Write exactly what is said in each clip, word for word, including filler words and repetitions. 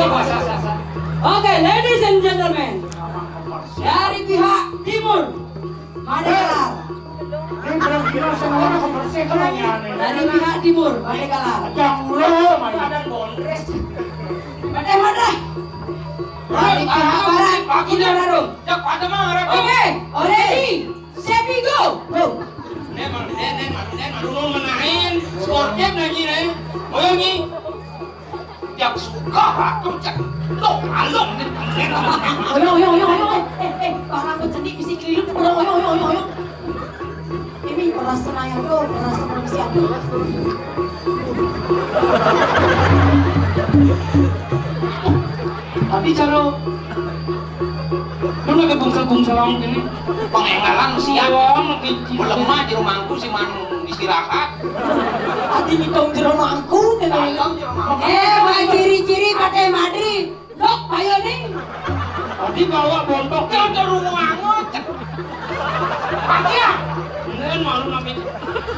Oke, ladies and gentlemen, dari pihak timur, Madagalar. Ini belum kira semua orang bersih namanya nih. Dari pihak timur, Madagalar. Yang mulu, Madagalar. Badan bondres. Badan mana? Dari pihak barat, Indonesia. Oke, already. Sepi go. Go. Nek mah, nek, nek mah, nek mah, lu mau menahin sportif lagi, nek. Boyong nih. Yang suka batu cek. Tuh, alung nih, nek mah. Oyo, oyo, oyo, oyo. Eh, eh, eh, barang kau cenik bisi keliling, oyo, oyo, oyo, oyo, oyo. Ini beras Senayan tuh, beras Malaysia tuh. Tapi cara lu lagi bungsel-bungsel lawan gini. Pengenggalan siap. Wah, makin melemah di rumahku si Manu istirahat. Ati ngitung jero mangku, nih. Dalam di rumah. Eh, wah, ciri-ciri pakai madri. Dok, ayo nih. Tadi bawa bontok. Jangan ke rumah angot. Pakai ya? Ini malu namanya.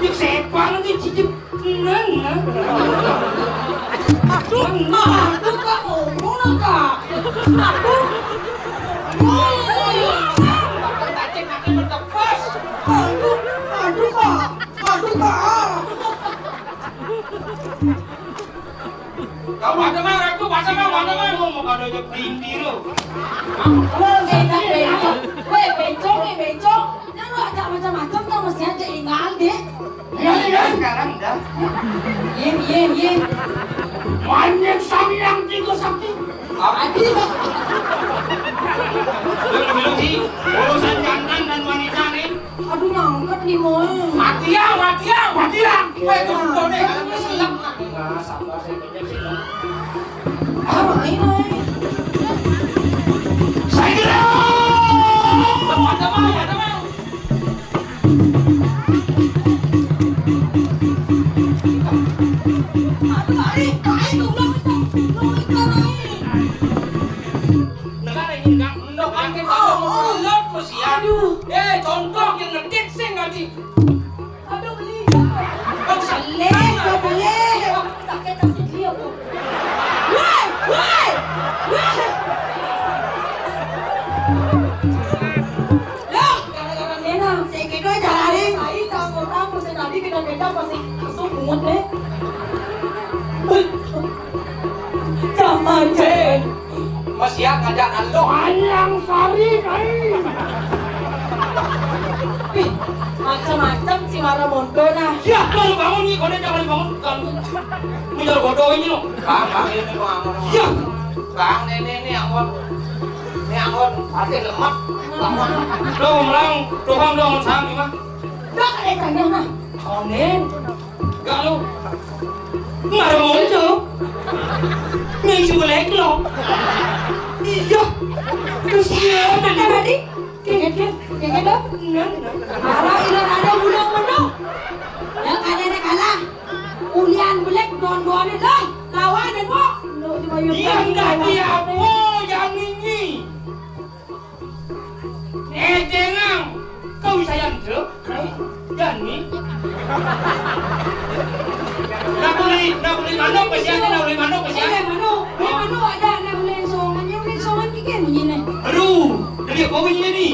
Ini sepan nanti cicip. Neng, neng. Aduh, aduh, Kak, ngomong, Kak. Aduh. Aduh, aduh, Kak. Aduh, Kak. Kau ada mah, aku pasang mah, mana mah, mau, mau kado aja pelintir lo. Weh, bencong, weh, bencong. Nah, lu ajak macam-macam, tau mesti aja ingal, deh. Iya, iya, sekarang dah. Iya, iya, iya. Banyak sang yang tiga sakti. Apa itu? Lu lebih urusan jantan dan wanita nih. Aduh, ngangkat nih, Moy. Mati ya, mati ya, mati ya. Weh, itu udah deh, kalau keselak. Nah, sabar, saya tidak sih. Ah, main, Moy. Saya tidak. Ada mah, ada mah. Aduh, Ari, Ari, goblok itu. Goblok itu, Ari. Negara ini, Kak. Mendok angin, oh, oh, mulut, mesti. Aduh. Eh, contoh yang ngedit sih, ngerti. Aduh, beli. Bang, sakit. Beli, beli. Sakit, sakit, beli, aku. Woi, woi, woi. Loh, gara-gara Nena, saya kira jalan. Saya campur-campur, saya tadi kena beda pasti masuk bungut deh. Sama, Cek. Mas ya ngajak ando. Ayang sari, kai. Ih, macam-macam si Mara Mondo nah. Ya, kalau bangun nih, kau jangan bangun. Kalau menjual bodoh ini loh. Bang, bang, ini bang. Ya. Bang, ini, ini, ini, anggon. Ini anggon, pasti lemak. Lo melang, tukang dong, sang gimana? Dah, eh, tanya nah. Onen. Gak lo. Marah muncul. Nih, coba lek lo. Iya. Terus dia ada di tadi. Keket, keket, keket, dong. Nah, nah. Arah ilan ada gulung menung. Yang ada ada kalah. Ulian belek don doan dong. Lawan deh, Pok. Lo cuma yuk. Iya, tadi apa? Yang ini. Eh, tenang. Kau bisa yang tu? Jani. Nak beli, nak beli manuk kesian, nak beli manuk kesian. Eh, manuk. Beli manuk ada, nak beli songan. Yang beli songan kikan bunyi ni. Aduh, dari apa bunyi ni?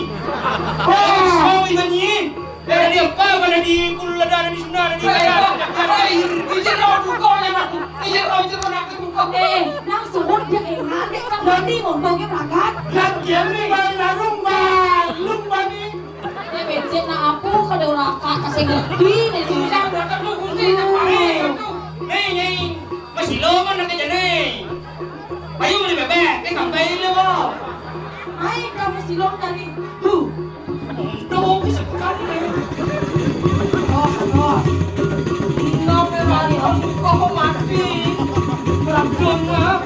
Oh, oh, ini ni. Dari apa? Mana di Kulu ada, ada di Sunda, ada di Batam. Ijin lo duko yang aku. Ijin lo, ijin lo nak duko. Eh, nang suhut dia enak, dia kan berani ngomong dia berangkat. Nak dia ni bang larung bang, lum bani. Ini bensin nak apa kada uraka kasih ngerti ni. Susah buat aku kunci nak pakai itu. Ni, ni. Masih lo mana kerja ni? Ayo beli bebek, eh, sampai ini lo. Ai, kamu silong tadi. Huh. Untung bisa kembali. Oh, oh. Tinggal kembali, oh, kok mati. Beracun lah.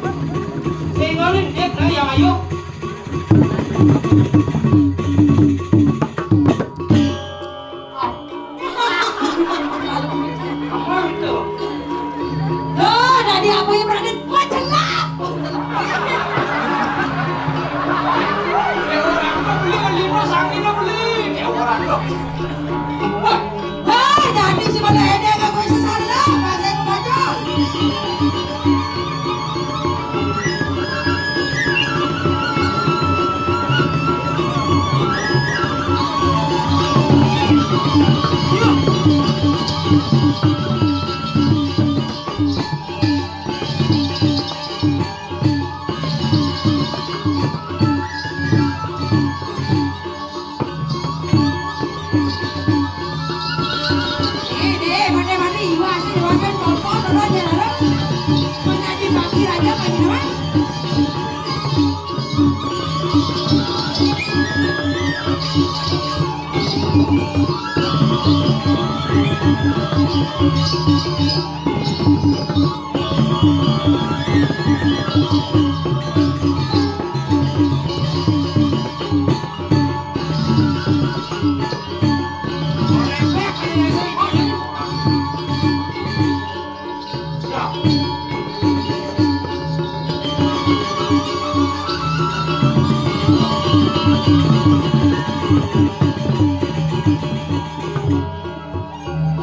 Tinggalin dia, nah, yang ayo. Loh, tadi apa yang berangkat? Wah, celak. Hei, jadi si pada ini agak gue sesana, masa yang baca. Eh, deh, mate, mate, iwa, asal iwa, asal, tolong, tolong, ya, tolong. Menjadi pakir aja, Pak Jinawan.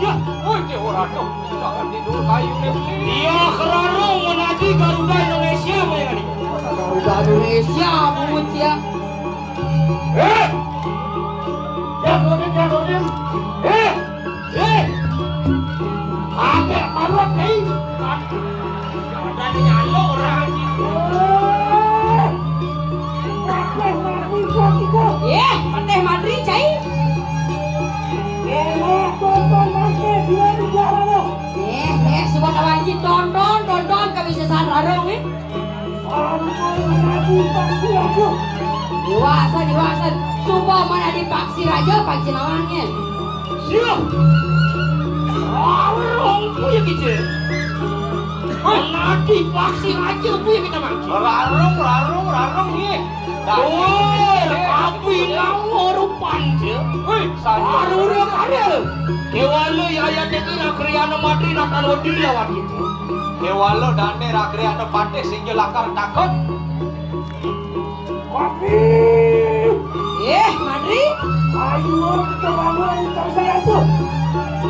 Yah, woi, Déwa Ratu, jangan tidur kayu nih. Dia kerarung menaji Garuda Indonesia, apa yang ada? Garuda Indonesia, pungut ya. Eh! Ya, Godin, ya, Godin. Eh! Eh! Apa parut nih? Ada nyalo orang. Eh! Apa yang ngaku itu? Eh, Patih Madri, cai. Eh, eh, tonton, Patih, dia di jalan, loh. Eh, eh, sebut awan ji, tonton, tonton, kami sesat rarung, eh. Ampun, ampun, Pak Sirajo. Diwasan, diwasan. Sumpah mana di Pak Sirajo, Pak Jinawangin. Siap. Rarung, punya kita. Mana di Pak Sirajo, punya kita, Mang. Rarung, rarung, rarung, nih. Woi, tapi ngawur rupan, je. Woi, baru udah ada. Kewala ya, ya, dia kira kriana matri, nakan wedi lawan kita. Kewala dane rakriana patih sing lakar takut. Matri! Eh, Madri? Ayo, kita bangun, kita usah itu.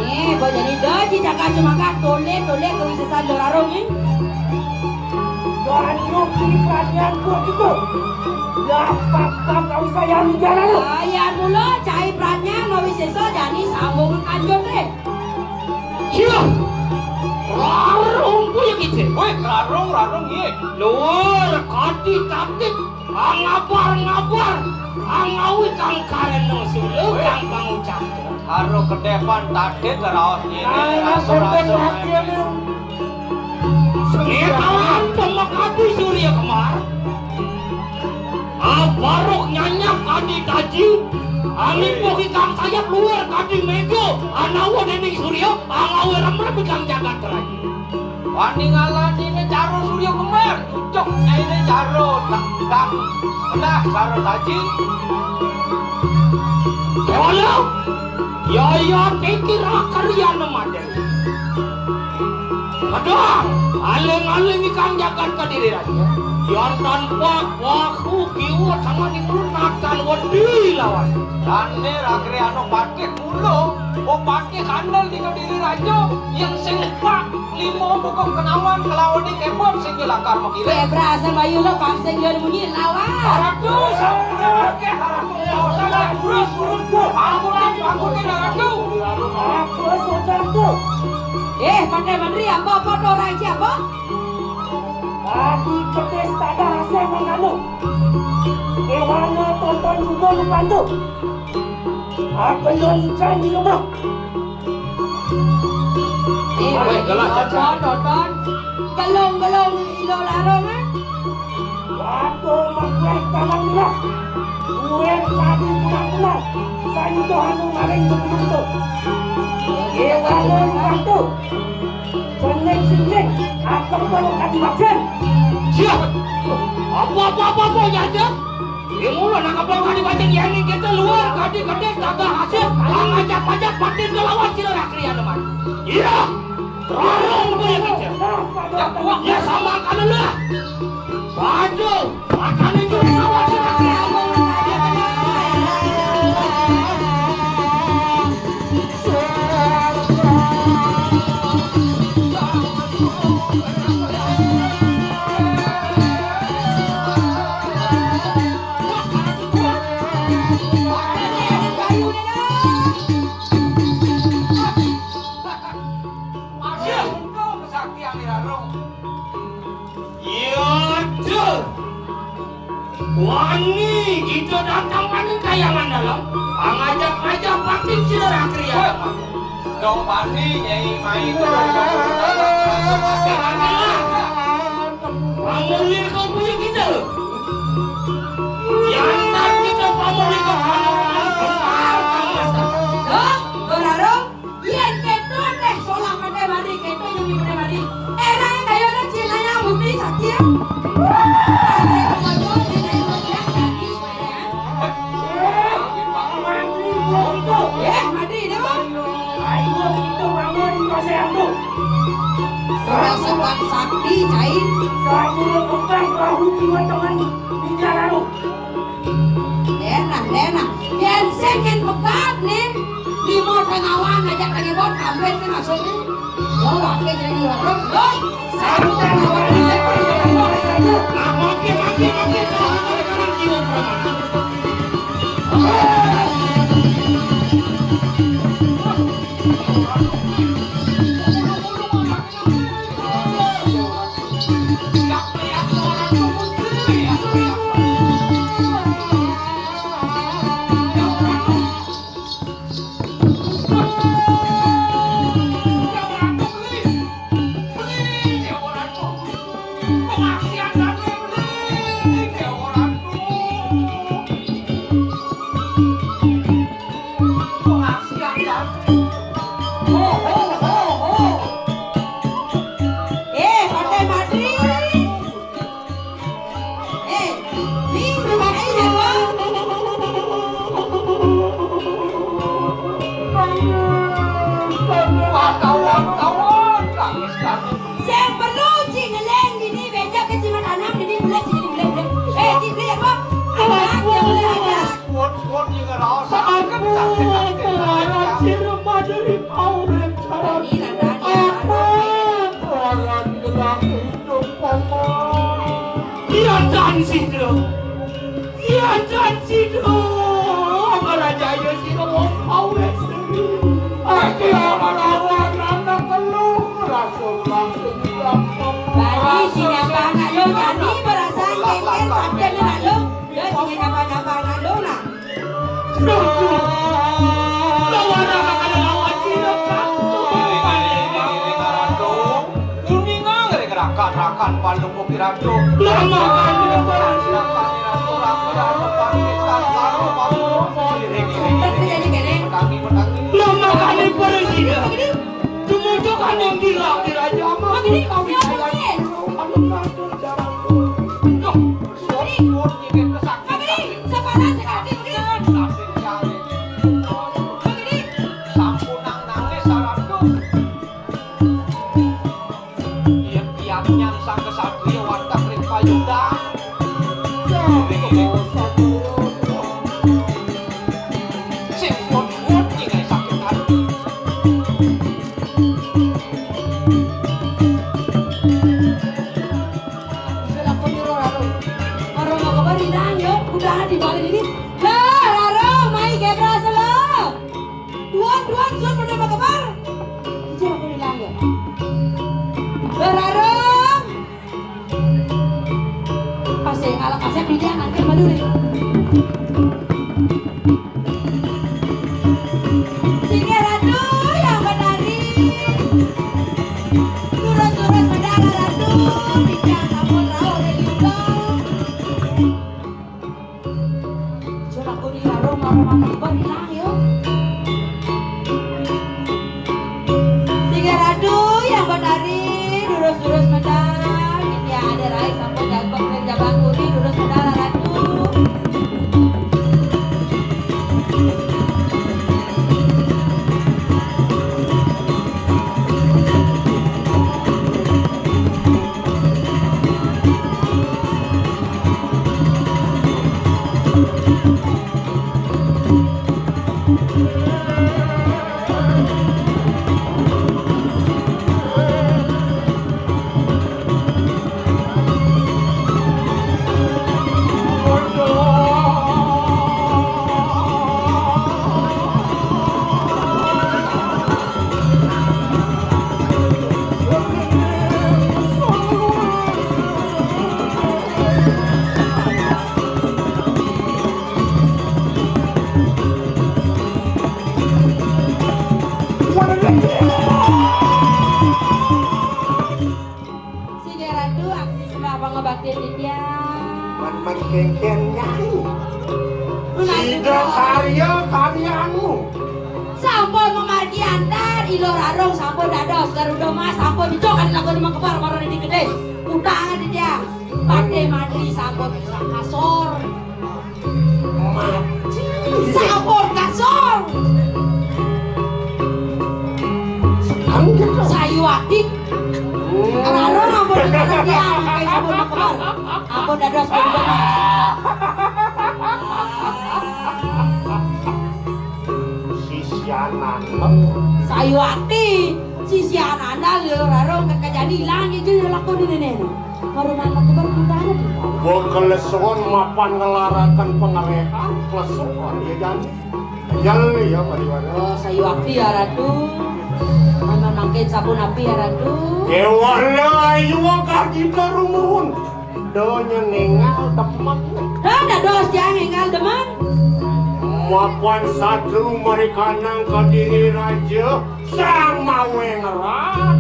Eh, bo jadi daji jaga cuma kan tole, tole ke wisata dorarung, eh. Banyu kiri perhatian buat itu. Dapat tak usah yang jalan lu. Ayah mula, cai perhatian, mau wisesa, jadi sambung kanjut, eh. Siap. Rarung ku ya kita. Woi, rarung, rarung, iya. Luar kati tatit, angabar-ngabar, angawi kang karena sulu, kang pangucap. Karo kedepan tatit raos ini, nah, raso-raso. Ini kawan pemekati Surya Kemar. Ah, baruk nyanyap kadi taji. Angin poki kang sayap luar kadi mega. Anawa dening Surya, alawe remrem kang jagat raja. Wani ngalan ini caro Surya Kemar, cucuk ini caro tak, tak, pedah caro taji. Kewala, ya, ya, pikir akar ya nemadeng. Padahal aling-aling ikang jagat kadiri raja. Yan tanpa wahu kiwa sama di mulut natan wedi lawan. Tande rakre anu patih kulo, o patih kandel di kadiri raja, yang sing pak lima buka kenawan kelawan di kebot sing lakar makire. Eh, berasa bayu lo, Pak, sing dia bunyi lawan. Harap tu, sama ke harap tu, harap tu, terus, terus, terus. Angkutin, angkutin, harap tu. Apa saudara tu? Eh, Pandai Mandri, apa, apa tu orang siapa? Tadi petis tak ada hasil mengandung. Gimana tonton juga lu bantu? Apa yang ikan di rumah? Eh, baik, galak, tonton, tonton. Gelung-gelung ilo larung, eh? Waktu makai tangan murah. Duit tadi pulang-pulang. Saya itu anu maling betul-betul. Iya, bantu. Sengit-sengit, aku perlu kaki bagian. Siap. Apa, apa, apa, apa, ya, ya. Yang mula nak apa kali baca yang ni kita luar, kadi-kadi, kagak hasil, ngajak-ngajak, patin ke lawan, sila nak krian, teman. Iya. Rarung boleh kita. Ya, sama kanan lah. Waduh, makanan juga lawan, sila krian. Aduh, kesaktian nih, Rarung. Iya, Wani, kita datang pada kayangan dalam. Ngajak-ngajak parti kita dah kriya. Dong bani, Nyai, mai tu. Pamulih kau punya kita. Yang tak kita pamulih kau pamulih kau. Dong, berharap, yang kita teh solah pada mari, kita yang pada mari. Erang kayu dan cinanya bukti sakit. Eh, mati dong. Ayo, itu bangun, itu saya tuh. Rasakan sakti, cai. Saya sudah pegang perahu jiwa teman bicara lu. Denah, denah. Yang sengit pegat nih. Di mau tengawan aja kan ibu, kampret nih maksudnya. Lo wakil jadi orang. Lo. Satu tengawan aja kan ibu. Nah, makin, makin, makin. Kalau mereka nanti mau berapa? Ho, ho, ho, ho. Eh, Pandai Madri. Eh, ni, ni, ni, ni. Kawan-kawan, nangis, nangis. Sing perlu, Cik, ngeleng dini, beja ke Cik Mat Anam dini, boleh, Cik, boleh, boleh. Eh, Cik, boleh, apa? Anak, ya, boleh, anak. Suwun, suwun, Nyi Ratu. Sakit, sakit, sakit, sakit. Ampun, Ratu, Ratu. Ini, Ratu, Ratu. Ampun, Ratu, Ratu. Iya, janji dong. Iya, janji dong. Apa raja ayo sih ngomong awet. Aku lawan-lawan anak lu, rasul langsung bilang. Bali, sing apa anak lu, jadi perasaan kengkeng, sakit anak lu. Dia sing apa-apa anak lu, nah. Loh, loh. Lawan anak ada lawan sih, Ratu. Iring, iring, iring, Ratu. Kuningan, iring, rakan, rakan, paling Ratu. Lama kan, Ratu. Ratu, Ratu, Ratu, Ratu, Ratu, Ratu. Iring, iring, iring. Terjadi kene. Petangi, petangi. Lama kan, Ratu. Begini. Tumuju kan yang gila, gila aja. Begini, kau bisa siapa ini? Aduh, Ratu, Ratu. Loh, suwun, suwun, nggih, sakit, sakit. Begini, sepadan sekali, begini. Sakit, sakit. Begini. Sampun nang nangis, Ratu. Yen tiyang nyang sang kesatria wantah ring payudan. Sing suwun-suwun ningai sakit ati. Sudah pun nyuruh Rarung. Rarung mau kembar hilang ya, udah di balik ini. Lah, Rarung, mai gebra selo. Duan, duan, sun pada makebar. Jujur aku dilanggar. Berarung. Pas saya kalah kasih dia angkat Madura. Sehingga Ratu yang menari. Turun-turun mendarat Ratu. Bincang kampung rauh dan juga. Jur aku di warung, warung makan iban hilang, yo. Sehingga Ratu yang batari, durus-durus medal, ini ada rai sampun jabang dan jabang kuni, durus medal, Ratu. Man, man, kénkén nyai. Sida karya karyanmu. Sampun mamargi antar, Ila Rarung sampun dados Garuda Mas, sampun dicok adi lagu Demang Kembar, para Ridi Gedé. Utang adi dia. Patih Madri sampun kasor. Mati. Sampun kasor. Sekarang gitu. Sayuwati. Rarung ampun dicok adi dia, mangke sampun makebar. Ampun dados Garuda Mas. Sisian nangkep. Sayuwati, sisian andal ya, Rarung kekejani ilang itu ya laku di nenek. Baru nangkep kebar putaran. Gua kelesuan mapan ngelarakan pengerehan, kelesuan ya jani. Kejel ya, Pak Iwan. Oh, sayuwati ya, Ratu. Mama mangkin sampun api ya, Ratu. Kewala ayu kagita rumuhun. Donya ningal demen. Dah, dados tiang ningal demen. Mapan satru marikanang Kediri Raja, sang mawe ngerat.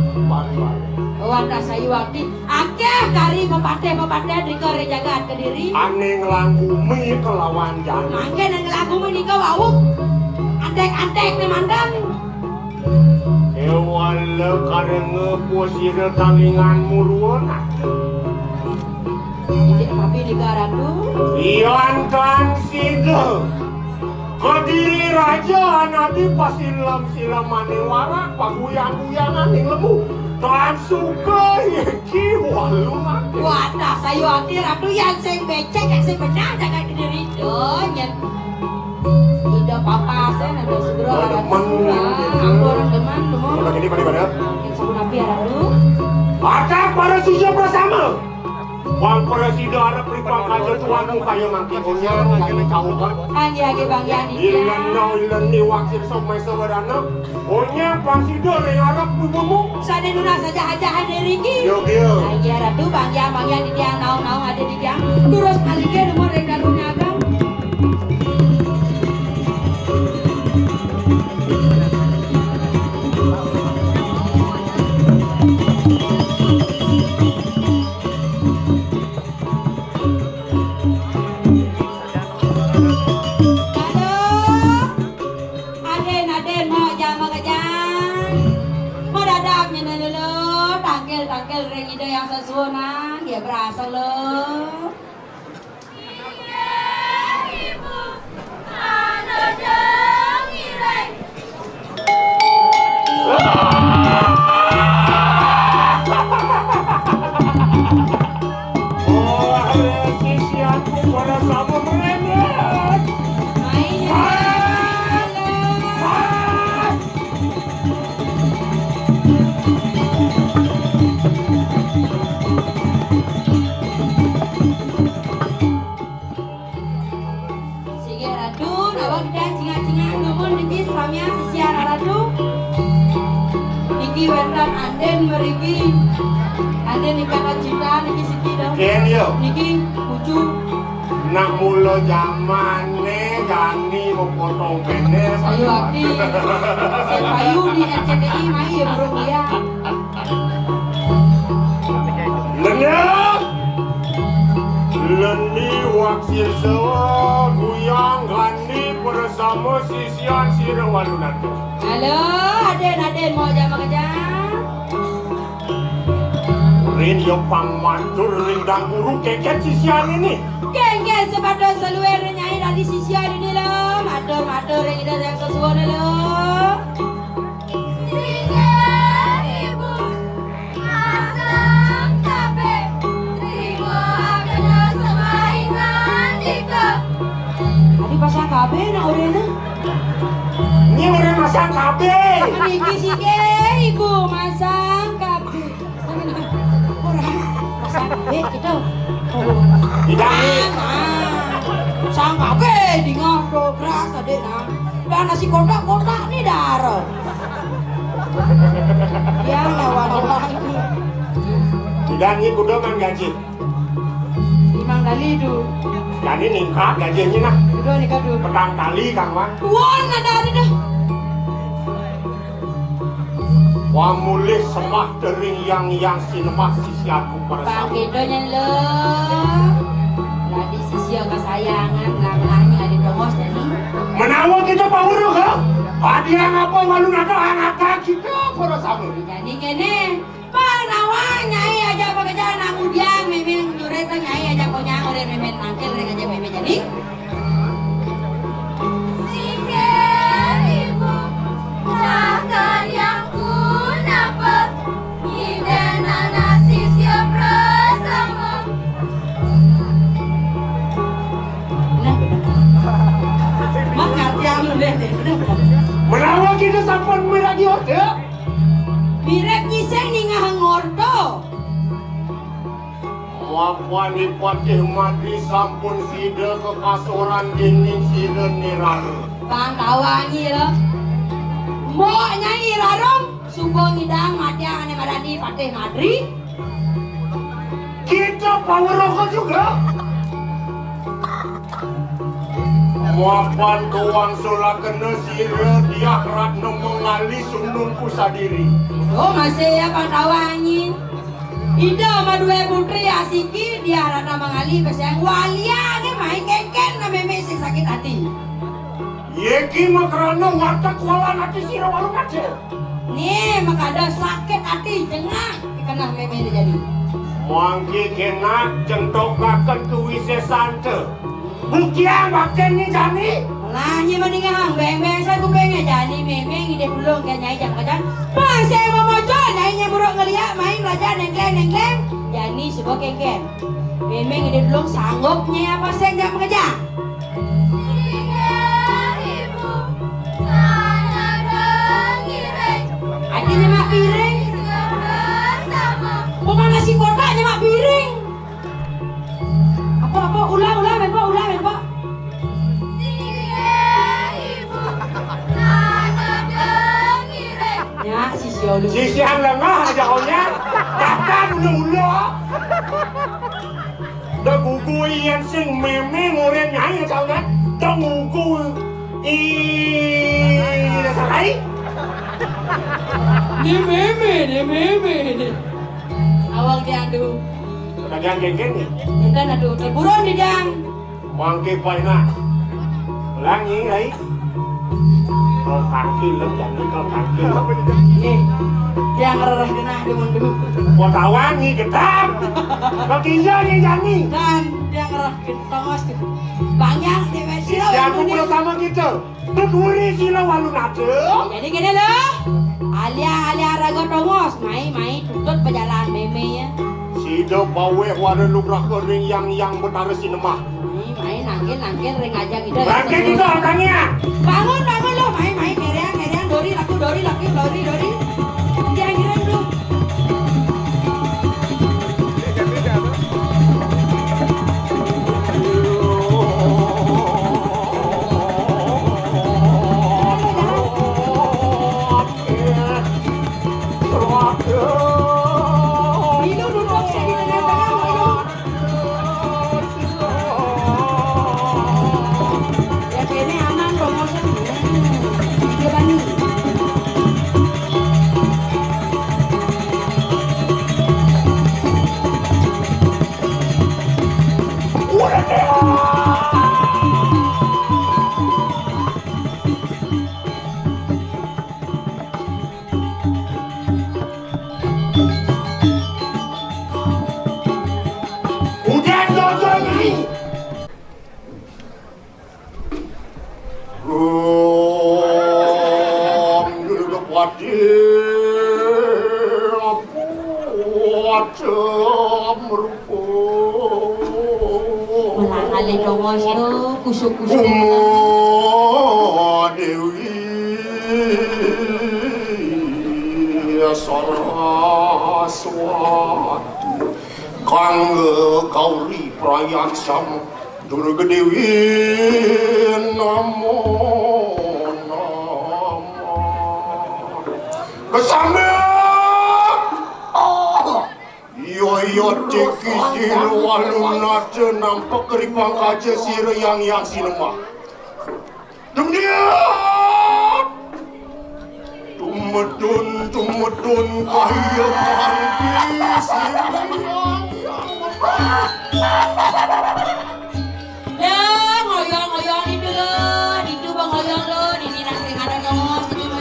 Wadah sayuwati, akeh kari pepatih-pepatih drika ring jagat Kediri. Ane ngelanggumi kelawan jani. Mangke nang ngelanggumi nika wau. Antek-antek ne manten. Ewala karenga pusira talingan muruana. Inggih, tapi nika Ratu. Yan tan sida. Kediri Raja anadi pasilem-silemane warak, paguyang-guyangane lemu. Tan suka iki walu mati. Wadah, sayuwati Ratu, yan sing becik, yan sing benah jagat Kediri. Duh, nyen. Ida papa sen ada segera. Oh, demen. Ah, ampun, demen, demen. Udah gini, pada, pada. Yang sampun api ya, Ratu. Akeh para sisya prasama. Wang prasida arep ripang kaja tuanmu kaya mangkin. Onyang, kaya caukan. Angge, angge, Bang Yan. Ileno, ileni, waksir sok mesa warana. Onyang, prasida ring arep tubuhmu. Sane nunas saja aja hadir iki. Yo, yo. Angge, Ratu, Bang Yan, Bang Yan, di tiang, naung, naung, ada di tiang. Terus balikin nomor ring dalam nyaga. Aduh. Aden, aden, mau jama kejang. Mau dadap nyene lho. Tangkil, tangkil ring Ida Yang Sesuunan. Ya berasa lho. Singgih Ratu, nawang tiang cingak-cingak numun niki samian sisian Ratu. Niki wénten andin mriki. Andin ingkang kacinta niki siki dong. Nggih, iya. Niki pucu. Nak mula jamané jani mepotong pendek. Ayo, Ati. Saya payu di R C T I mai ya, Bro, ya. Lenyap! Leni waksir sewa guyang gani bersama sisian sira walunata. Halo, aden-aden mau jam kerja? Rin yo pang matur ring dang guru keket sisian ini. Kengken sepatu seluar nyai dari sisian ini lo. Matur-matur ring ida yang sesuai lo. Singgih ibu, masang kabeh, trima kena sembahingan dika. Adi pasang kabeh nak orena? Ini orang masang kabeh. Niki singgih ibu masang kabeh. Orang masang kabeh gitu. Tidak, Nyi. Masang kabeh, dinga dobras tadi nah. Dah nasi kotak-kotak nih, Dar. Ya, lawan orang ini. Tidak, Nyi, kuda man gaji. Limang kali itu. Jadi ningkat gajinya nah. Udah nikah tuh. Petang kali, Kang Wan. Wah, ada, ada dah. Wah, mulih semah dering yang, yang sinemah sisianku para Bang sami. Kedo nyen lo. Yang apa malu nata angatan kita para sami. Jani kéné, panawang Nyai Ajah Makejang nang udiang mémé nyurit Nyai Ajah Konyang urin mémé nangkil ring ajah mémé jani. Singgih ibu, bahkan yang pun apa, ida nana sisya prasama. Nah. Mak ngartiang lu deh, deh. Bener, bener. Menawa kita sampun miragi orta. Mirib nyising ningehang orta. Mapan Ipatih Madri sampun sida kakasoran déning sira nirana. Pang tawangi lo. Mbok Nyai Rarum suba ngidang matiang ané madan Ipatih Madri. Kita paweroka juga. Mapan kawangsulakena sira Diah Ratna Mangali Sundung Kusadiri. Oh, masih ya Pak Tawangi. Ida madué putri asiki Diah Ratna Mangali, peseng waliané main kénkén mémé sing sakit ati. Yéki makrana watek walan ati sira walu kaca. Né makada sakit ati jengah dikenah mémé jani. Mangké kénak centokaken kawisésanta. Buktiang bakten né jani. Lah nyé mendingan béng-béng sa kupingé jani mémé ngidih dulung ké Nyai Jang Kajang. Pas saya mau moco Nyai nyamuruk ngeliak main raja nengkleng-nengkleng. Jani suba kénkén. Mémé ngidih dulung sanggup Nyai apa sing jak mengejang. Ati nyemak piring. Bukan nasi kotak nyemak piring. Apa, apa? Ulang, ulang, Bapak, ulang, Bapak. Ya, sisi ulu. Sisian lengah aja kau nya. Bahkan ulu-ulu. Dah gugu iyan sing mémé ngorén nyai kau kan. Dah gugu. Ih, sarai. Né mémé, né mémé, né. Awak diadu. Dagang genggen né. Enten adu, teburon di dang. Mangké paina. Langi ai. Kalau kaki lem jani kalau kaki lem. Nih, yang rereh genah demen dulu. Kau tawangi gedang. Kau tinjau ni jani. Dan yang rereh tongos gitu. Banyak dewek sira. Ya aku pertama kita. Beburi sila walu nada. Jadi kéné lo. Alia-alia raga tongos, mai-mai tutut pajalan mémé ya. Sida pawéh wara lugraka ring yang yang Betara Sinemah. Mai-mai nangkil-nangkil ring ajang ida. Bangkit kita orangnya. Bangun, bangun lo, mai-mai keriang, keriang, dori laku, dori laku, dori, dori. Dia ngiring lo. Milu duduk sini tengah-tengah, Milu. Ya, kene aman, promotion. Hmm, dia bani. Udah, Jojo, ini. Om Durga Pati Pati Amrupa. Ulang alih dongos tu, kusuk-kusuk. Uma Dewi Saraswati. Kangge kauri prayan sama Durga Dewi namo namo. Kesambet. Iya, iya, tiki silu alun nada nampak keripang kaca sira yang yang sinemah. Dumdiat! Tumedun, tumedun, kaya kardi sirang. Lah, ngoyong, ngoyong ditu lo, ditu bang ngoyong lo, dini nang sing ada nongos, ditu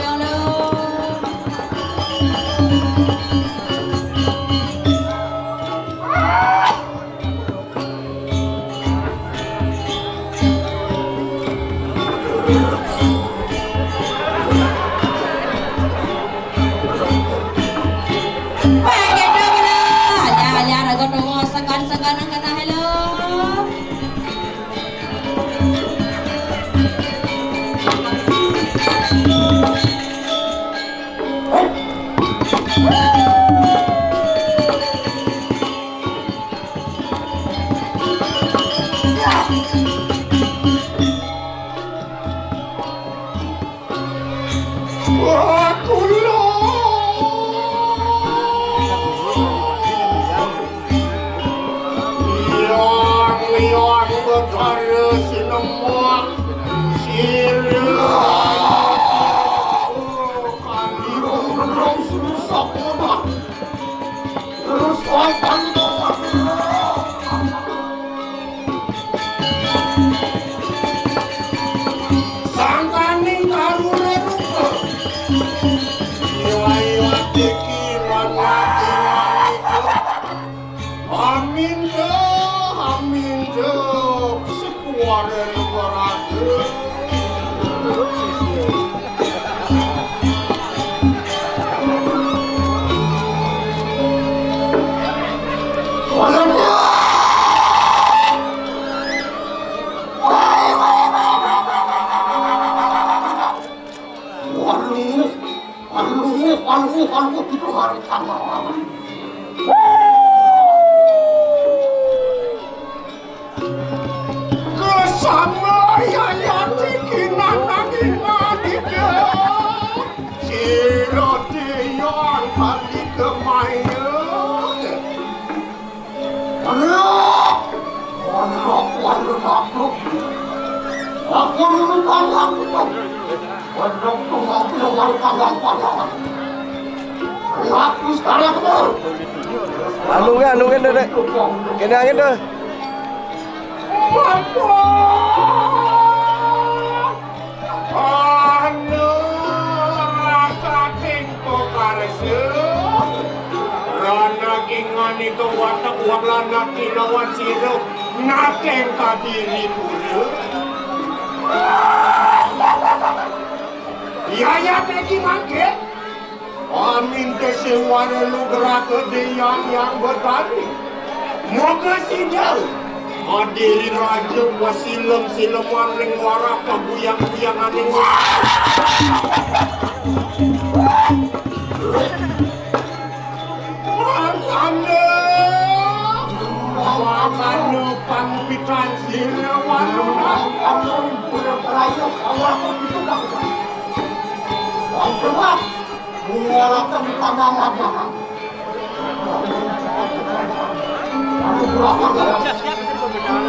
Sangkaning karuna rupa. Iya, iya, tiki lan ati lan ika. Aminda, aminda, sekuare lugarake. Waduh, waduh, waduh, itu hari tanggal. Kesama yayati kinanang inadida. Sira deyang kali kemaya. Anak, anak, anak, anak. Aku dulu tanya aku. Anak tuh aku yang harus tanya, tanya. Anak tuh sekarang tuh. Anu kan, anu kan, Dek. Kena angin tuh. Bapak. Anu rasaking pakarsa. Rana kingani ka watek walana kinawan sira nateng kadiri pura. Yayat iki mangke. Aminta sing wara nugraha Diyang Hyang Betari. Moga sida adiri raja pasilem-sileman ring warah kaguyang-guyanganing. Mangkana, mangkana pamitan sira waruna. Mangkana pura praya Allah itu. Mangkana. Mengalahkan di tanah lapangan. Aku berasa dalam.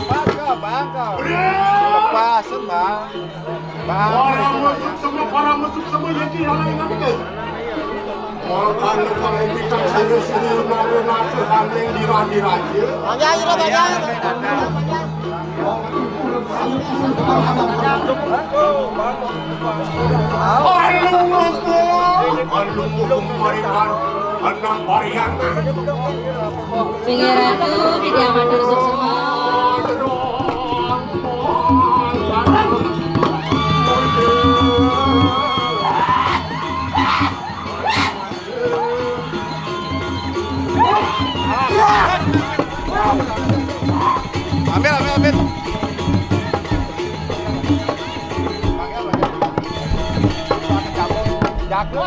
Bangka, bangka. Lepas, Bang. Bang. Para musuh semua, para musuh semua, ya, di dalam ingat itu. Mangkana kang kita sini-sini, mari nasih handling dirah-dirah, ya. Aja, aja, aja. Alung hukum, alung hukum pariman, enam pariangan. Inggih Ratu, titiang matur suksma. Ambil, ambil, ambil. Jago.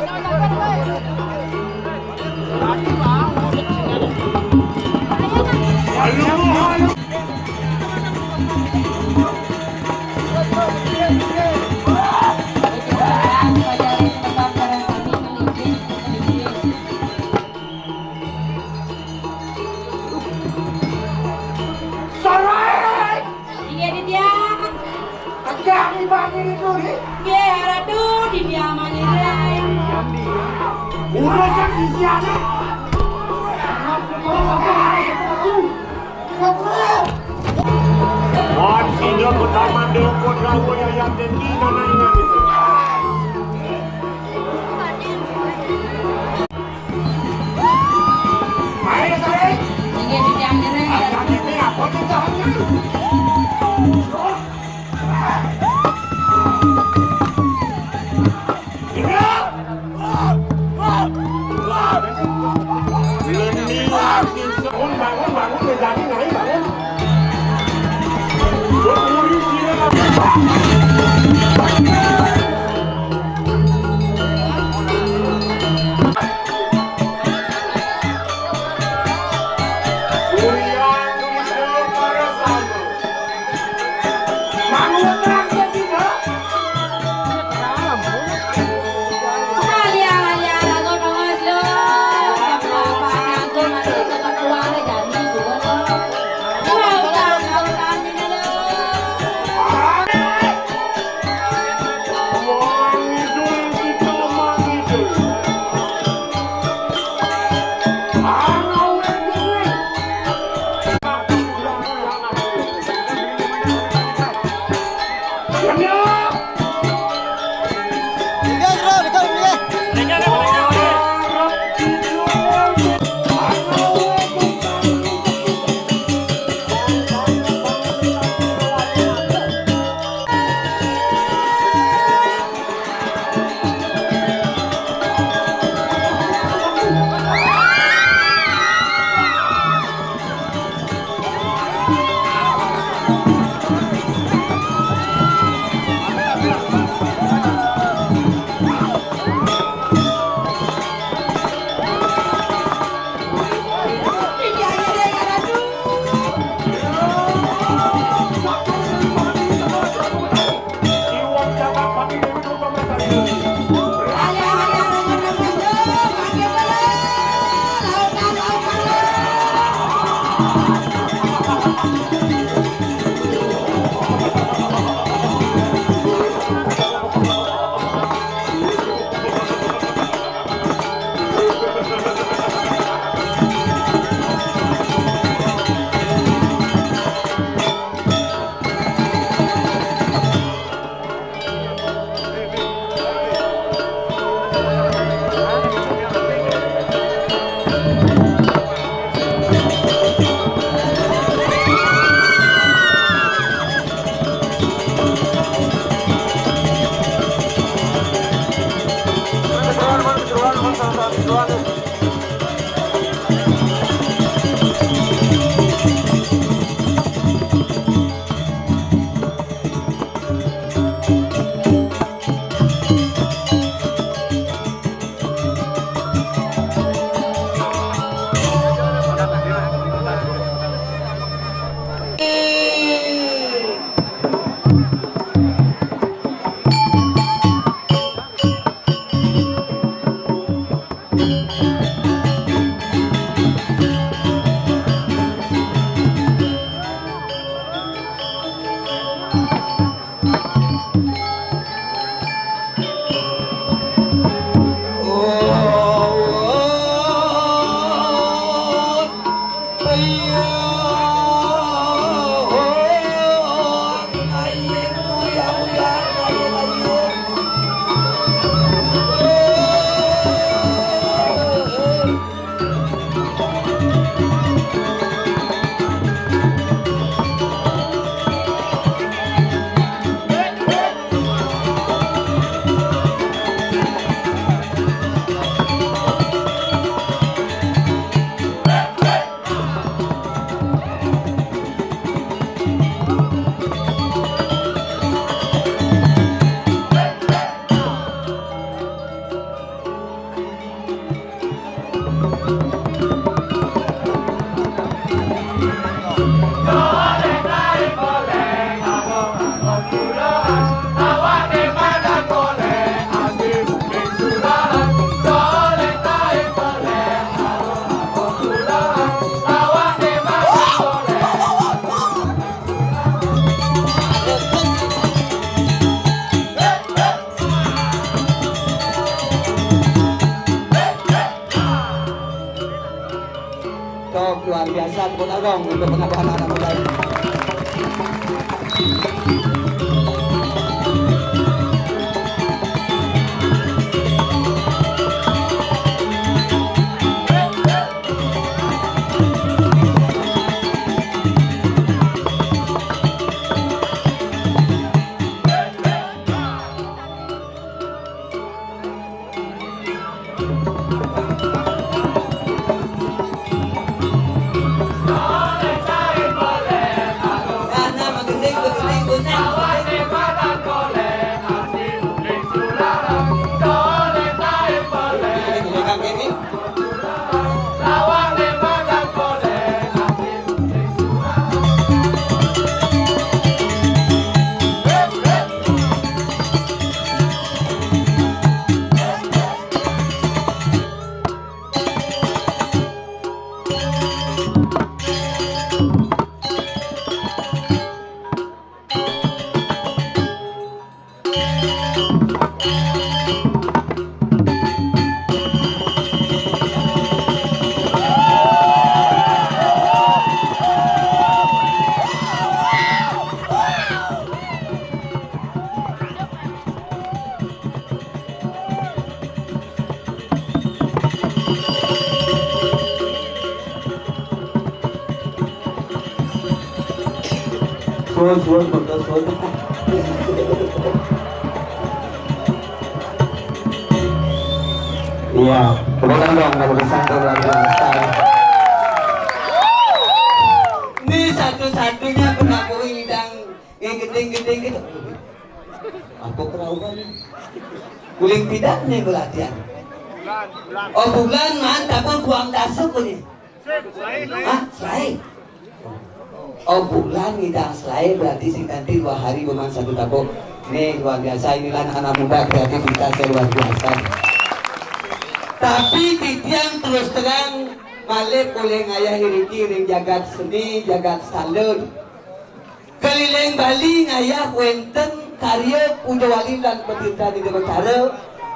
Sarai! Inggih, titiang. Tegak di bangku itu, di. Nggih, Ratu, titiang mangiring. Urusan isiannya. Wan sida pertama Dewa Kodrawa Yayan Denti nanaingan itu. Ayo, Sari. Inggih, titiang ngiring. Ayo, ini apa nih, Cak? Ini. Leni, Leni, Bangun, bangun, bangun, ya jadi, naik, bangun. Cok, luar biasa, tepuk tangan dong untuk penambahan anak muda ini. Suwun, suwun, suwun. Iya, tepuk tangan dong kalau bisa, kalau luar biasa. Ini satu-satunya pengaku yang gedeng-gedeng gitu. Apa kerauhan? Kuling pidan nih pelatihan. Oh, bulan man, tapi buang dasuk nih. Hah? Selain? Oh, bulan ngidang selain, berarti sing ganti dua hari, bukan satu tabuk. Nih, luar biasa, inilah anak-anak muda kreativitasnya luar biasa. Tapi titiang terus terang, malih polih ngayah iriki ring jagat seni, jagat salon. Keliling Bali ngayah wénten karya Puja Wali lan Petirta Ida Betara.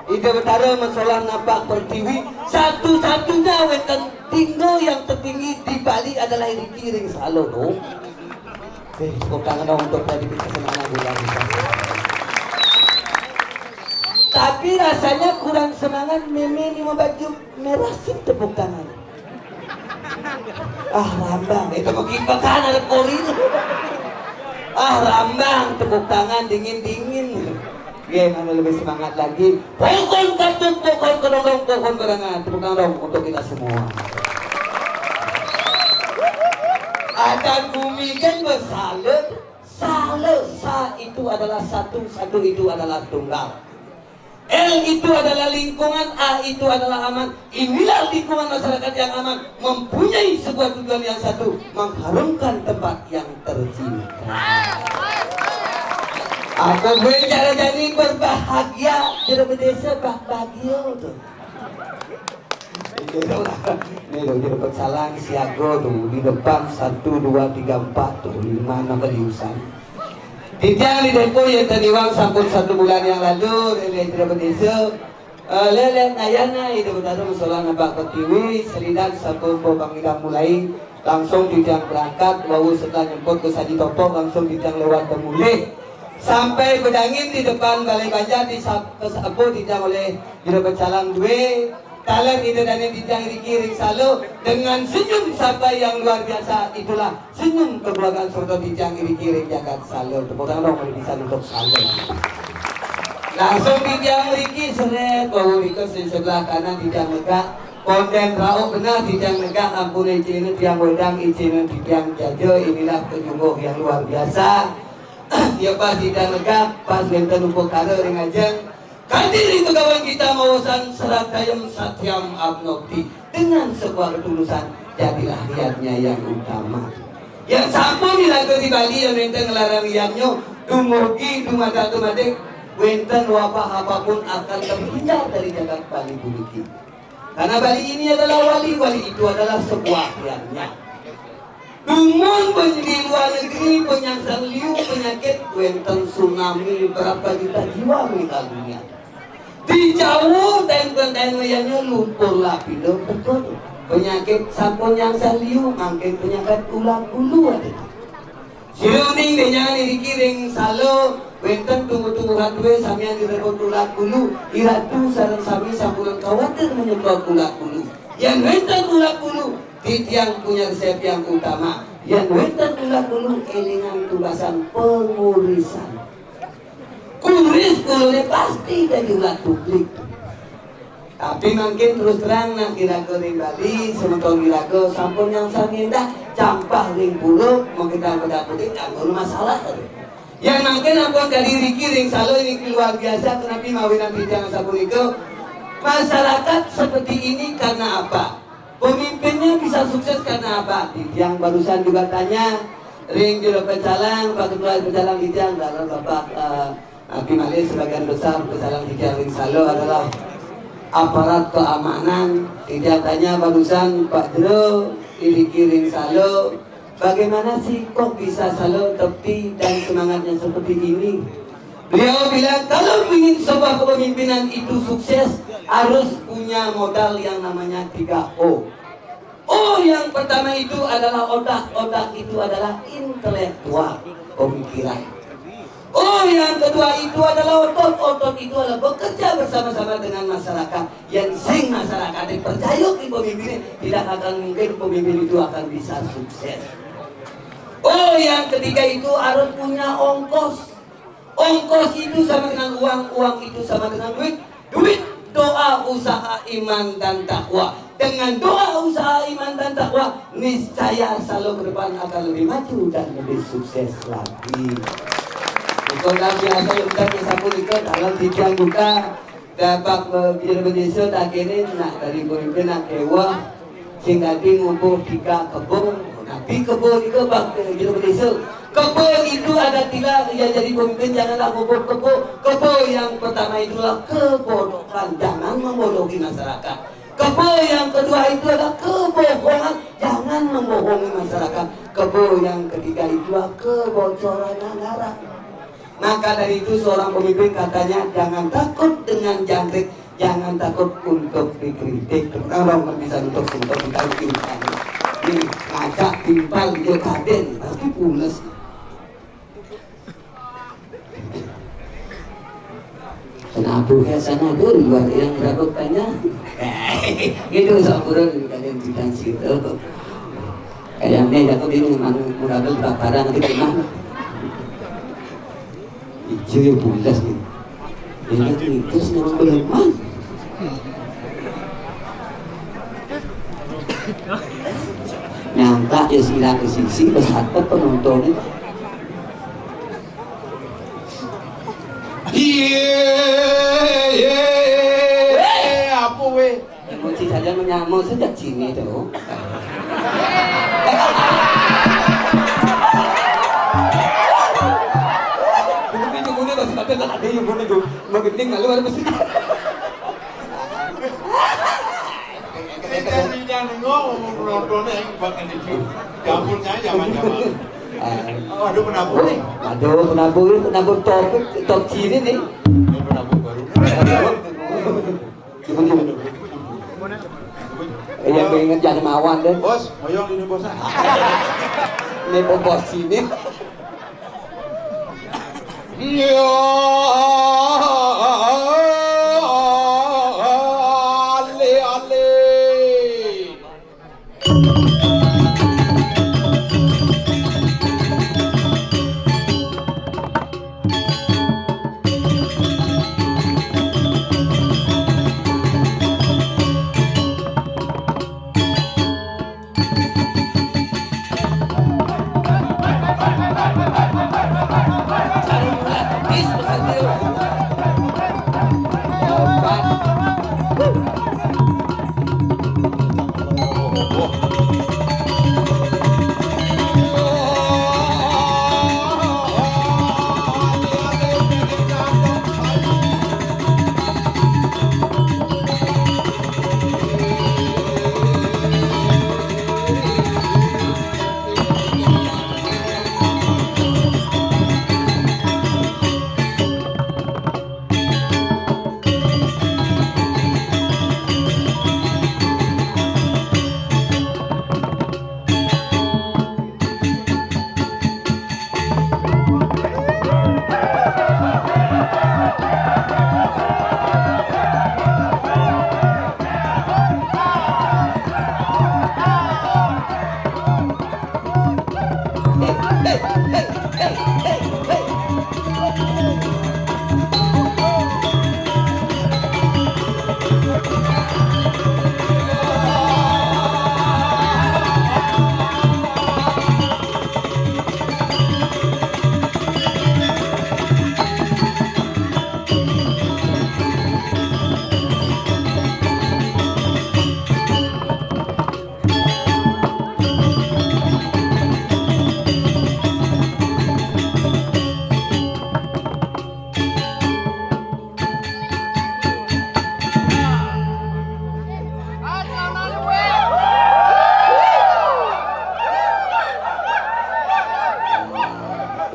Ida Betara masolah napak pertiwi, satu-satunya wénten tinggi yang tertinggi di Bali adalah iriki ring Salo, no. Eh, tepuk tangan dong untuk tadi kita semangat luar biasa. Tapi rasanya kurang semangat, mémé ni baju merah sih tepuk tangan. Ah, rambang. Itu mau kipekan ada kori. Ah, rambang. Tepuk tangan dingin-dingin. Oke, mana lebih semangat lagi. Pokon katuk, pokon kedondong, pokon kerengan. Tepuk tangan dong untuk kita semua. Adat bumi kan bersalur. Salur, sa itu adalah satu, satu itu adalah tunggal. L itu adalah lingkungan, A itu adalah aman. Inilah lingkungan masyarakat yang aman, mempunyai sebuah tujuan yang satu, mengharumkan tempat yang tercinta. Apa gue cara jadi berbahagia, tidak berdesa, bah-, bahagia tuh. Ini loh, kita bersalang siaga tuh, di depan satu, dua, tiga, empat tuh, lima, enam kali usan. Titiang di Depo yang tadi wang sampun satu bulan yang lalu, Rele Jero Bendesa, eh, Lele Nayana, Ida Betara Musola Nabak Pertiwi, Selidan sampun po pangidang mulai, langsung titiang berangkat, wau setelah nyemput ke Saji Topok, langsung titiang lewat pemulih. Sampai bedangin di depan Balai Banjar di Sab-, ke Sabo, titiang oleh Jero Pecalang dua, Taler Ida Dane titiang iriki ring Salo dengan senyum sapa yang luar biasa, itulah senyum kekeluargaan serta titiang iriki ring jagat Salo. Tepuk tangan dong kalau bisa untuk Salo. Langsung titiang iriki seret, bahwa rika sing sebelah kanan titiang negak. Konden rauh benar titiang negak, ampun icina tiang wedang, icina titiang jaja, inilah kejungguh yang luar biasa. Ya pas titiang negak, pas wénten upakara ring ajeng. Kadiri Begawan Gita maosang sratayam satyam abnokti. Dengan sebuah ketulusan, jadilah niatnya yang utama. Yang sampun iraga di Bali, yang wénten ngelarang yadnya, dumugi dumadak dumadik, wénten wabah apapun akan terhindar dari jagat Bali puniki. Karena Bali ini adalah wali, wali itu adalah sebuah yadnya. Dumun di luar negeri, penyangsang liu, penyakit, wénten tsunami, berapa juta jiwa meninggal dunia. Di Jawa, tempen-tempen liannya lumpur lapindo, betul. Penyakit sampun nyangsang liu, mangkin penyakit ulat bulu ada. Siruning denyangan iriki ring Salo, wénten tunggu-tunggu hatue samian direbut ulat bulu, iratu sareng sami sampunang kawatir menyemprot ulat bulu. Yan wénten ulat bulu, titiang punya resep yang utama. Yan wénten ulat bulu, élingang tubasan pengurisan. Kuris kulune pasti dadi ulat publik. Tapi mangkin terus terang, nak iraga ring Bali, semeton iraga sampun nyangsang endah, campah ring pura, makita bedak-bedik, anggo masalah. Yang mangkin ampun kadi riki ring Salo ini luar biasa, kenapi mawinan titiang sapunika. Masyarakat seperti ini karena apa? Pemimpinnya bisa sukses karena apa? Titiang barusan juga tanya ring Juru Pecalang, Pak Ketua Pecalang titiang, dalam Bapak, eh, Abi malih sebagian besar pecalang titiang ring Salo adalah aparat keamanan. Titiang tanya barusan Pak Jero, iriki ring Salo, bagaimana sih kok bisa Salo tepi dan semangatnya seperti ini? Beliau bilang, kalau ingin sebuah kepemimpinan itu sukses, harus punya modal yang namanya tiga O. O yang pertama itu adalah otak, otak itu adalah intelektual, pemikiran. O yang kedua itu adalah otot, otot itu adalah bekerja bersama-sama dengan masyarakat. Yang sing masyarakat percaya ke pemimpin, tidak akan mungkin pemimpin itu akan bisa sukses. Oh, yang ketiga itu harus punya ongkos. Ongkos itu sama dengan uang, uang itu sama dengan duit. Duit, doa, usaha, iman, dan takwa. Dengan doa, usaha, iman, dan takwa, niscaya Salo ke depan akan lebih maju dan lebih sukses lagi. Iko dah biasa, udah sapu iko dalam titiang juga. Dapat, eh, biar bendesa tak kene nak dari pemimpin nak kewah. Sing dadi ngubuh tiga kebo. Tapi kebo nika bak jero desa. Kebo itu ada tiga yang jadi pemimpin, janganlah ngubuh kebo. Kebo yang pertama itulah kebodohan, jangan membodohi masyarakat. Kebo yang kedua itu adalah kebohongan, jangan membohongi masyarakat. Kebo yang ketiga itulah kebocoran anggaran. Maka dari itu seorang pemimpin katanya jangan takut dengan jangkrik, jangan takut untuk dikritik. Tepuk tangan dong, bisa untuk untuk ditaruh timpal. Nih, ngajak timpal di kaden, pasti pules. Kenapa ya sana dulu luar yang berapa banyak? Gitu, sampurun kalian di situ. Kayaknya aku bingung, emang murabel kebakaran nanti kemana? Ijo ya bulas nih. Ini terus nang beleman. Nyangka ya silang ke sisi, pesat penontonnya. Iya, iya, iya, apa weh? Emosi saja menyamuk sejak sini tuh. Bukan itu guna, masih ada, kan ada yang guna tuh. Mau gending, lalu ada mesti. Kita tidak nengok, ngomong penontonnya yang buat ngedidik. Dapurnya zaman-zaman. Ah. Oh, ada penabur nih. Aduh, penabur, penabur top, top sini nih. Ini penabur baru. Iya, pengen jadi mawon deh. Bos, hoyong ini bos. Ini bos sini. Iya, ale, ale.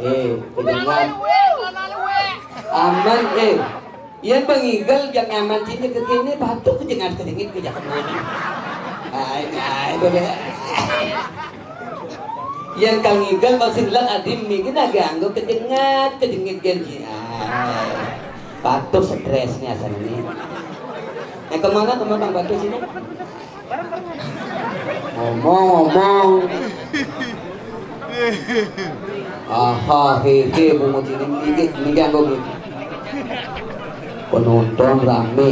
Eh, kedengar. Aman, eh. Yang bengigel jangan mancingnya ke sini, batuk kejengat kedingin ke jaket moni. Ai, ai, boleh. Yang kang igel masih lek adim mungkin agak anggo kejengat, kejengit genji. Ai. Batuk stresnya sana nih. Eh, kemana, kemana Bang Batuk sini? Ngomong, ngomong. Aha, hehe, bungut ini mikir, mikir aku mikir. Penonton rame.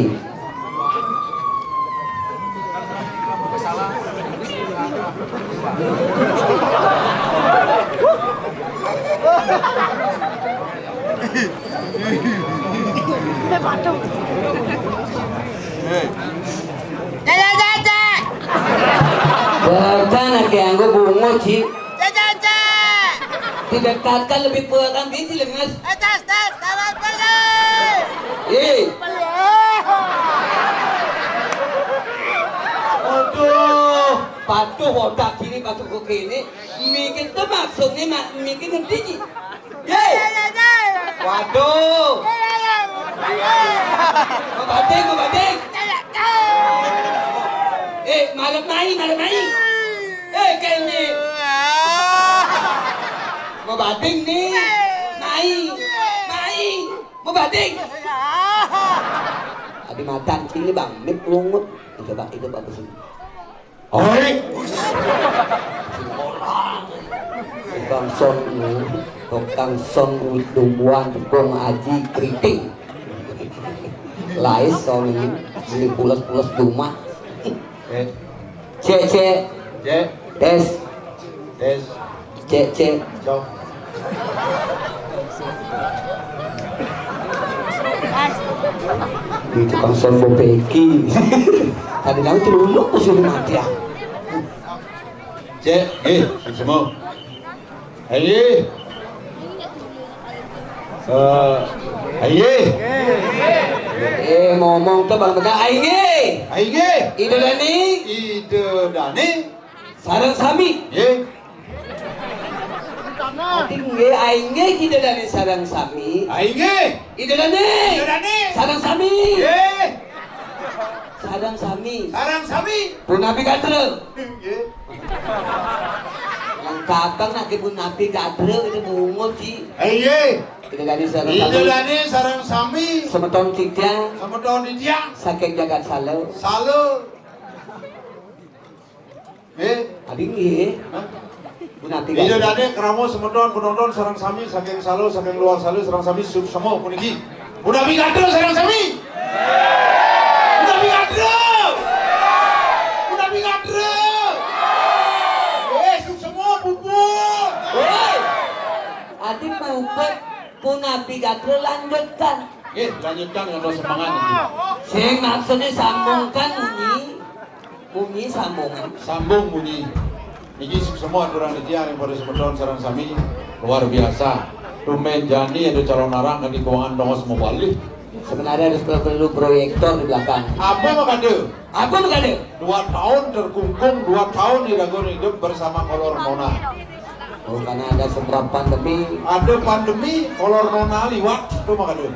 Bukan, ake anggo bungut sih. Didekatkan lebih kurang gitu, lengas. Eh. Aduh, patuh otak sini, patuh ke kene. Mikir tuh maksudnya, mak, mikir ngerti sih. Ye. Waduh. Mau bating, mau bating. Eh, malam mai, malam mai. Eh, kene. Mau bating nih. Mai. Mai. Mau bating. Abi matan sini, Bang. Mik lungut. Coba itu bagus ini. Oi. Tukang son, tukang son, dumbuan, tepung, aji, keriting. Lais son ini, beli pules-pules di rumah. Eh. Cek, cek. Cek. Tes. Tes. Cek, cek. Cok. Di tukang son bopeki. Tadi nang celuluk ke sini mati ya. Cek, eh, semua. Aye. Eh, aye. Eh, ngomong tuh Bang Tegar, aye. Aye. Ida Dani. Ida Dani. Sareng sami. Ye. Ati nggih, aing nggih Ida Dani sareng sami. Aing nggih. Ida Dani. Ida Dani. Sareng sami. Ye. Sareng sami. Sareng sami. Punapi kadre. Ye. Lengkapkan nak punapi kadre itu bungut sih. Aing nggih. Ida Dani sareng Ida sami. Dani sareng sami. Semeton titiang. Semeton titiang. Saking jagat Salo. Salo. Eh? Adi nggih. Hah? Punapi Ida kadre. Dane krama semeton penonton sareng sami saking Salo, saking luar Salo sareng sami suksema puniki. Punapi kadre sareng sami. Punapi kadre. Punapi kadre. Eh, suksema puput. Woi. Adi puput punapi kadre lanjutkan. Nggih, lanjutkan dengan semangat niki. Sing maksudnya sambungkan ini. Munyi sambungan. Sambung munyi. Niki suksema aturang titiang ring para semeton sareng sami luar biasa. Tumben jani ada calon arang kanthi keuangan tongos mawali. Sebenarnya harus perlu proyektor di belakang. Apa makade? Apa makade? Dua tahun terkungkung, dua tahun iraga hidup bersama kolor Nona. Oh, karena ada sebab pandemi. Ada pandemi, kolor Nona liwat, itu makade.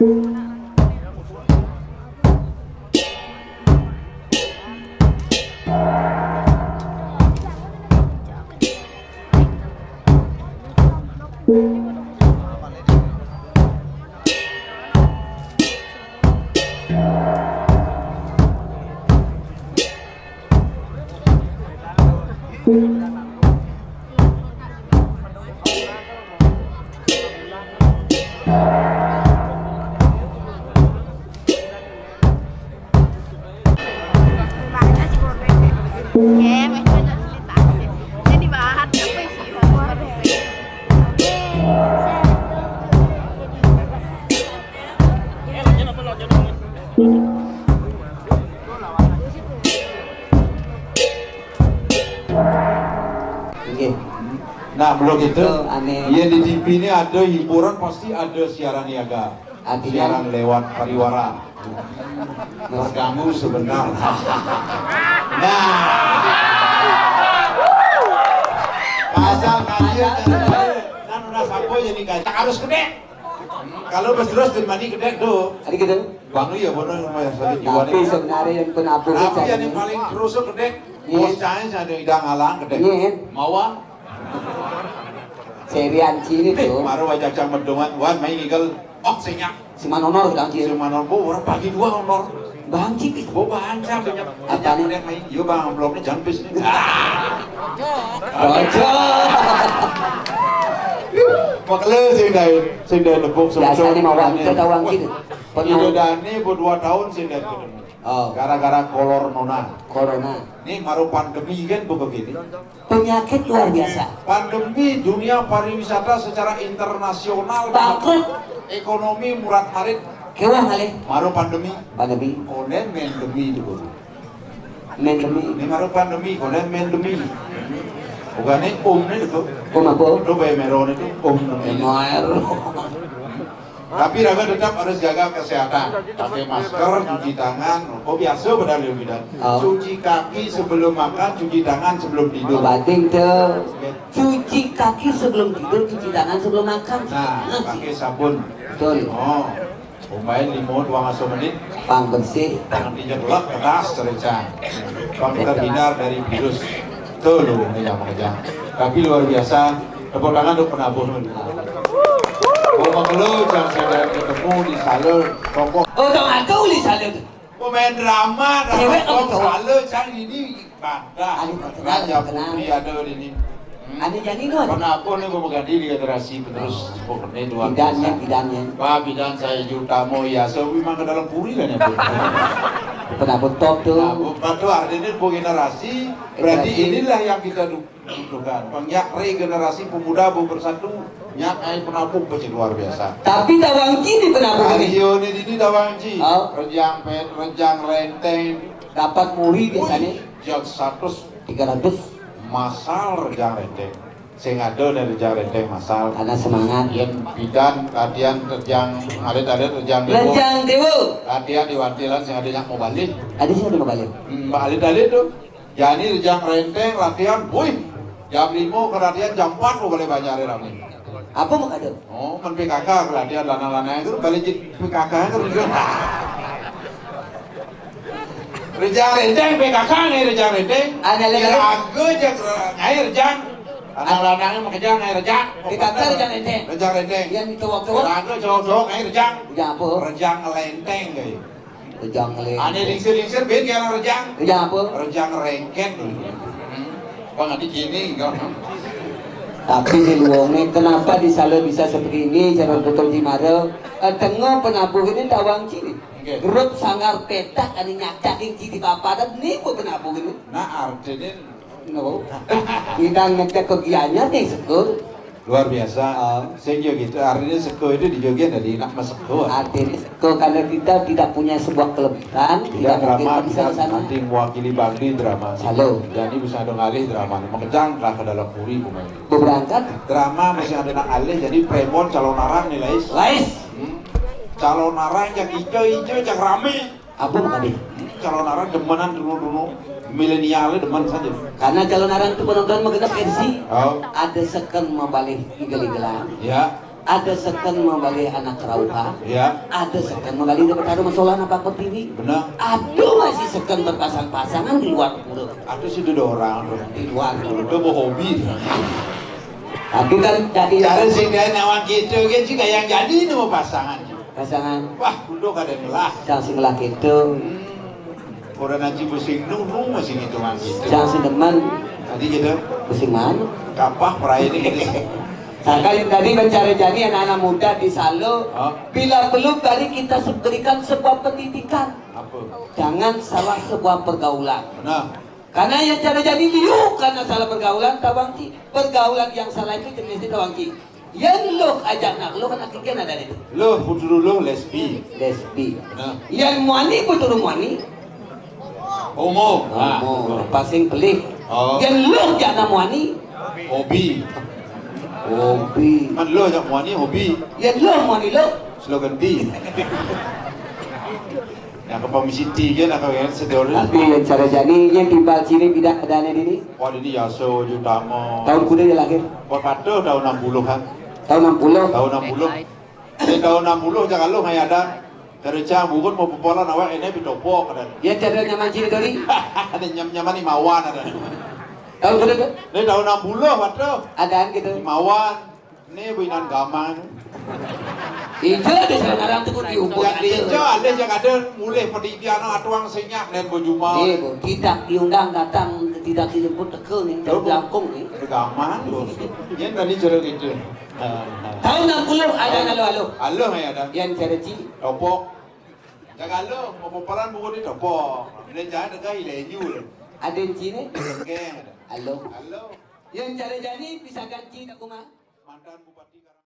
Nggih. Nah, belum itu. Betul, aneh. Yang di T V ini ada hiburan, pasti ada siaran niaga. Artinya? Siaran lewat pariwara. Terganggu sebentar. Nah. Pasal kalian, kan udah sapo jadi kaca harus gede. Kalau bos terus di mani gede tuh. Tadi gitu. Bang Li ya, bener, lumayan sakit jiwa. Tapi nih, sebenarnya yang pun apa, tapi yang paling kerusuh gede. Iya. Bos cahaya ada idang alang gede. Iya. Mawang. Serian sini tuh. Baru wajah cang medungan, wan main igel. Oh, senyap. Si Manonor bilang, si Manonor, bo, orang pagi dua honor. Bang Cip itu. Bo, Bang Cip. Apa nih? Lihat, main. Yo, Bang, amplopnya jangan pis nih. Bocor. Makanya sing dai, sing dai nepuk. Biasanya mau uang, kita tahu uang gitu. Pernah. Ida Dani buat dua tahun sih nggak ketemu. Oh. Gara-gara kolor nona. Corona. Ini baru pandemi kan begini. Penyakit luar biasa. Pandemi, dunia pariwisata secara internasional bangkrut. Ekonomi murat marit. Kewah kali. Baru pandemi. Pandemi. Konden main demi itu. Main demi. Ini baru pandemi, konden main demi. Bukan ini om ini itu. Om apa? Itu Bay Meron itu om namanya. Mero. Tapi raga tetap harus jaga kesehatan. Pakai masker, cuci tangan. Oh, biasa padahal dia bilang. Oh. Cuci kaki sebelum makan, cuci tangan sebelum tidur. Bating tuh. Oke. Cuci kaki sebelum tidur, cuci tangan sebelum makan. Nah, pakai sabun. Betul. Oh. Pemain lima dua masuk menit. Pang bersih. Tangan pinjam gelap, keras, cerita. Pang terhindar dari virus. Tuh lu, ini yang mengejar. Tapi luar biasa. Tepuk tangan untuk penabuh. Oh, makelo, jangan saya ketemu di salon. Tokoh. Oh, tong aku di salon. Pemain drama, drama. Cewek apa cowok? Salon, cang ini bantah. Anu, terkenal, Raja terkenal. Putri ada di ini. Hmm. Anu, jadi nu. Kenapa nih gua mengganti di generasi penerus? Oh. Pokoknya dua bidannya, biasa. Bidannya. Wah, bidan saya juta mau ya, so memang ke dalam puri lah nih. Kenapa top tuh? Nah, bukan tuh, artinya bu generasi, berarti generasi. Inilah yang kita dukung. Bukan, pengyak regenerasi pemuda bu bersatu, nyak ai penabuh pecah luar biasa. Tapi tawang cini penabuh ini. Ayo ni dini tawang ci. Oh. Rejang pet, rejang renteng. Dapat muri biasanya. Wih, jak seratus. Tiga ratus. Masal rejang renteng. Sing ada ni rejang renteng masal. Karena semangat. Yen bidan latihan rejang alit-alit rejang dewa. Rejang dewa. Latihan di wantilan sing ada nyak mau balik. Ada sih ada mau balik. Hmm, alit-alit tuh. Jani jam renteng latihan, wih, jam lima ke latihan, jam empat lu boleh banyak hari rame. Apa mau kado? Oh, men P K K ke latihan, lanang-lanang itu balik jadi P K K terus. Rejang renteng P K K ngai rejang renteng. Ada lagi. Raga aja ngai rejang. Lanang-lanangnya mau kerja ngai rejang. P K K rejang renteng. Rejang renteng. Yang itu waktu. Raga cowok-cowok ngai rejang. Ya apa? Rejang lenteng kayak. Rejang lenteng. Ane lingsir-lingsir ben kaya rejang. Rejang apa? Rejang rengket. Hmm. Bang, adi kini, enggak. Tapi si luonge, kenapa di Salo bisa seperti ini, cara betul di Maro? Eh, tengah penabuh ini tawang cini. Oke. Grup Sanggar Petak, ane nyadak yang cini papadan, ini apa penabuh ini? Nah, artinya no. Kita ngecek ke Gianyar nih, Sekur. Luar biasa. Ah. Sing yo gitu. Artinya seko itu di Jogja dari nak maseko. Artinya seko karena kita tidak punya sebuah kelebihan, tidak, tidak mungkin drama, kita bisa ke sana. Nanti mewakili Bangli drama. Halo. Jadi bisa ada ngalih drama. Makejang lah ke dalam puri pemain. Berangkat. Drama masih ada nak alih, jadi premon calon arang nih, Lais. Lais. Hmm. Calon arang yang hijau-hijau, yang rame. Apa tadi? Calon arang demenan dulu-dulu. Milenial demen saja. Karena calon arang itu penonton mengenai versi. Oh. Ada second mau balik igel-igelan. Ya. Ada seken mabalih anak rauhan, ya. Ada seken mabalih daripada masalah anak bapa tiri. Benar. Ada masih seken berpasang-pasangan di luar pura. Ada situ dua orang tu. Di luar pura. Itu berhobi. Tapi kan jadi. Kalau sing kaya nyawa gitu kan juga yang jadi nama pasangan. Pasangan. Wah, kudu kada ngelah. Sang sing ngelah gitu. Hmm. Orang nanti pusing dulu masih ngitungan gitu. Sang sing demen. Tadi gitu. Pusing mana? Kapah perai ini gitu. Nah, kan tadi bicara jani anak-anak muda di Salo, oh. Bila belum tadi kita se- berikan sebuah pendidikan. Apa? Jangan salah sebuah pergaulan. Benar. Karena yang cara jani liu karena salah pergaulan, tawang ci. Pergaulan yang salah itu jenisnya tawang ci. Yang luh ajak nak luh kan artinya ada itu. Luh, puturu luh, lesbi. Lesbi. Nah. Yang muani puturu muani. Homo. Homo. Nah. Pasing pelik. Oh. Yang luh ajak nak muani. Hobi. Hobi. Man luh ajak muani, hobi. Yang luh muani luh. Slogan di. Nah, ke Pom City kan, aku kan sedol. Tapi yang cara jani yang timbal ciri tidak ada ini. Wah, ini Yaso Jutama. Tahun kuda dia lahir. Wah, patuh tahun enam puluhan. Tahun enam puluh. Tahun enam puluh. Di tahun enam puluh aja kalau nggak ada kerja bukan mau popolan awak ini pitopok ada. Ya cara nyaman ciri tadi. Ada nyam nyaman imawan ada. Tahun kuda tu? Di tahun enam puluh patuh. Adaan gitu. Imawan. Ini bu inan gamang. Ija ada sekarang tu di umur. Yang di ija ada yang ada mulai pendidikan atuang sinyak dan berjumpa. Eh, bu, tidak diundang datang, tidak dijemput teka ni, dari Belangkong ni. Gamang tu. Yang tadi cerita gitu. Tahun enam puluh ada lalu-lalu. Halo hai ada. Yang cara ci. Topok. Jaga lo, mau popolan buku ni topok. Dia jangan dekat ilenyu. Ada yang ci ni? Geng ada. Halo. Halo. Yang cara jani bisa ganti tak kuma? Mantan Bupati Karang.